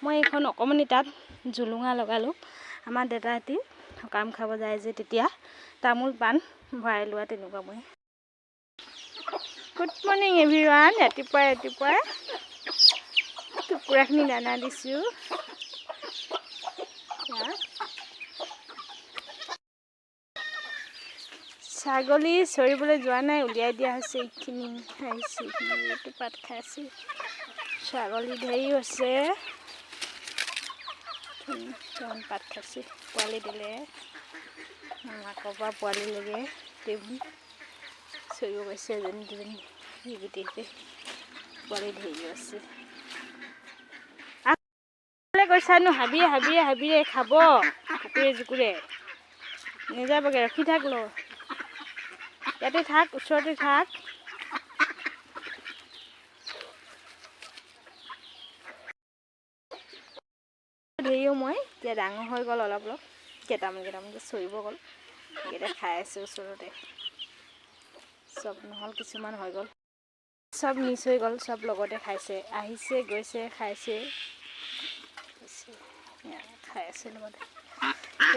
মই এইখন অকণমানি তাত জুলুঙা লগালোঁ। আমাৰ দেউতাহঁতি সকাম খাব যায় যে, তেতিয়া তামোল পাণ ভৰাই লোৱা তেনেকুৱা মই। Good morning everyone. ৰাতিপুৱাই ৰাতিপুৱাই কুকুৰাখিনি দানা দিছোঁ। ছাগলী চৰিবলৈ যোৱা নাই, উলিয়াই দিয়া হৈছে। এইখিনি আহিছে, এইখিনি এইটো পাত খাই আছে। ছাগলী ধেৰ হৈছে, পাত খাইছে। পোৱালি দিলে, মাকৰ পৰা পোৱালি লাগে। গোটেইবোৰ চৰিব গৈছে, এজনী দুজনী গোটেইতে পোৱালি ধেৰ আছে। গৈছানো হাবিয়ে হাবিয়ে হাবিয়ে খাব কুকুৰে জুকুৰে। নেযাবগৈ, ৰখি থাক ল, ইয়াতে থাক, ওচৰতে থাক। ধেৰিও মই এতিয়া ডাঙৰ হৈ গ'ল অলপ অলপ, কেইটামান কেইটামানকৈ চৰিব গ'ল। এইকেইটা খাই আছে ওচৰতে। চব নহ'ল, কিছুমান হৈ গ'ল, চব মিছ হৈ গ'ল। চব লগতে খাইছে, আহিছে গৈছে খাইছে, খাই আছে লগতে।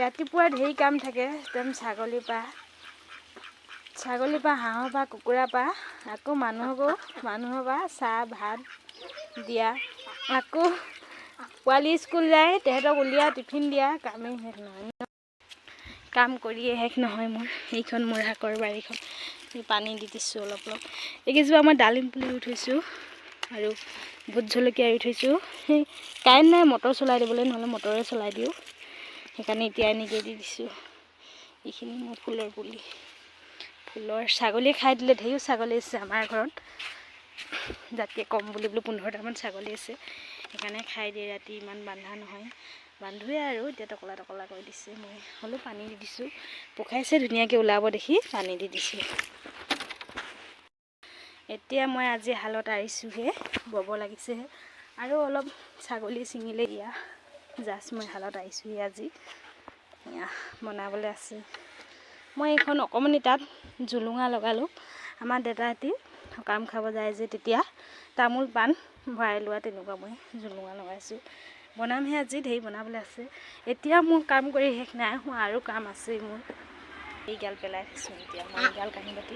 ৰাতিপুৱা ধেৰ কাম থাকে একদম, ছাগলীৰ পৰা হাঁহৰ পৰা কুকুৰাৰ পৰা আকৌ মানুহকো, মানুহৰ পৰা চাহ ভাত দিয়া, আকৌ পোৱালি স্কুল যায়, তেহেঁতক উলিওৱা, টিফিন দিয়া, কামেই শেষ নহয়। কাম কৰিয়ে শেষ নহয় মোৰ। এইখন মোৰ শাকৰ বাৰীখন, পানী দি দিছোঁ অলপ অলপ। এইকেইজোপা মই ডালিম পুলি ৰুই থৈছোঁ আৰু ভোট জলকীয়া ৰুই থৈছোঁ। সেই কাৰেণ্ট নাই মটৰ চলাই দিবলৈ, নহ'লে মটৰে চলাই দিওঁ, সেইকাৰণে এতিয়া এনেকৈ দি দিছোঁ। এইখিনি মোৰ ফুলৰ পুলি, ফুলৰ ছাগলীয়ে খাই দিলে। ধেৰ ছাগলী আছে আমাৰ ঘৰত, যাতকৈ কম বুলি বোলো 15টামান ছাগলী আছে, সেইকাৰণে খাই দিয়ে। ৰাতি ইমান বান্ধা নহয়, বান্ধোৱে আৰু এতিয়া টকলা টকলা কৰি দিছে। মই হ'লেও পানী দি দিছোঁ, পখাইছে ধুনীয়াকৈ ওলাব দেখি পানী দি দিছোঁ। এতিয়া মই আজি শালত আহিছোঁহে, ব'ব লাগিছেহে আৰু অলপ ছাগলী ছিঙিলে। এয়া জাষ্ট মই শালত আহিছোঁহি আজি, এয়া বনাবলৈ আছে। মই এইখন অকণমানি তাত জুলুঙা লগালোঁ। আমাৰ দেউতাহঁতি সকাম খাব যায় যে, তেতিয়া তামোল পাণ ভৰাই লোৱা তেনেকুৱা মই জুলুঙা লগাইছোঁ। বনামহে আজি, ধেৰ বনাবলৈ আছে। এতিয়া মোৰ কাম কৰি শেষ নাই হোৱা, আৰু কাম আছে মোৰ। এইগাল পেলাই থৈছোঁ এতিয়া মই, এইগাল কাঁহী বাতি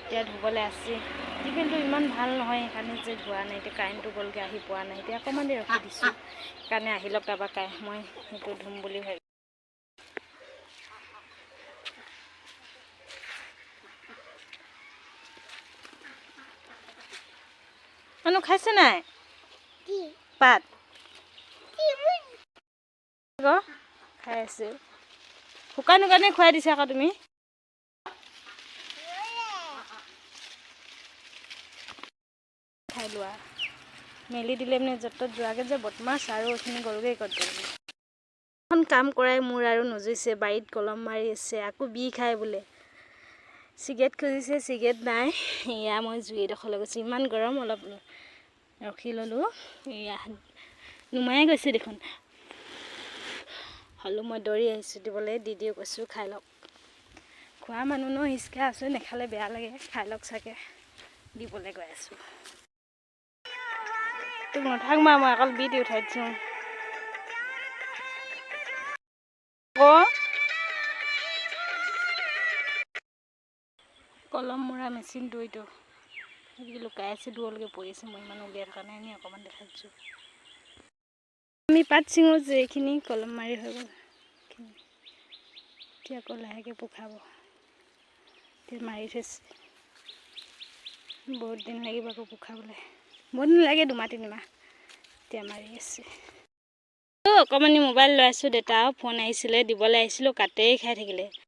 এতিয়া ধুবলৈ আছে। টিফিনটো ইমান ভাল নহয়, সেইকাৰণে যে ধোৱা নাই। এতিয়া কাৰেণ্টটো গ'লগৈ, আহি পোৱা নাই। এতিয়া অকণমান দেৰি ৰখি দিছোঁ, সেইকাৰণে আহি লওক, তাৰপৰা মই সেইটো ধুম বুলি ভাবি। মানুহ খাইছে নাই পাত খাই আছে, শুকান শুকানে খুৱাই দিছা আকৌ তুমি। খাই লোৱা, মেলি দিলে মানে য'ত ত'ত যোৱাকৈ যে বদমাছ আৰু এইখিনি গ'লগৈ ক'ত গ'লগৈ। এখন কাম কৰাই মোৰ আৰু নুজুইছে। বাৰীত কলম মাৰি আছে, আকৌ বি খাই বোলে চিগাৰেট খুজিছে, চিগাৰেট নাই। এয়া মই জুই এডোখৰলৈ গৈছোঁ, ইমান গৰম, অলপ ৰখি ল'লোঁ। এয়া নুমাই গৈছে দেখোন, হ'লেও মই দৌৰি আহিছোঁ দিবলৈ। দি দিওঁ কৈছোঁ, খাই লওক। খোৱা মানুহ ন, হিচকা আছে, নেখালে বেয়া লাগে। খাই লওক চাগে, দিবলৈ গৈ আছোঁ। তোক নাথাক মা, মই অকল বি দি উঠাই দিছোঁ। কলম মৰা মেচিনটো এইটো লুকাই আছে, দূৰলৈকে পৰি আছে। মই ইমান উলিয়াই থকা নাই, এনেই অকণমান দেখাই দিছোঁ। আমি পাত ছিঙো যে, এইখিনি কলম মাৰি হৈ গ'ল। এতিয়া আকৌ লাহেকৈ পখাব, এতিয়া মাৰি থৈছে। বহুত দিন লাগিব আকৌ পখাবলৈ, বহুত দিন লাগে, 2 মাহ 3 মাহ। এতিয়া মাৰি আছে। অকণমানি মোবাইল লৈ আছোঁ, দেউতাও ফোন আহিছিলে, দিবলৈ আহিছিলোঁ, কাটেই খাই থাকিলে।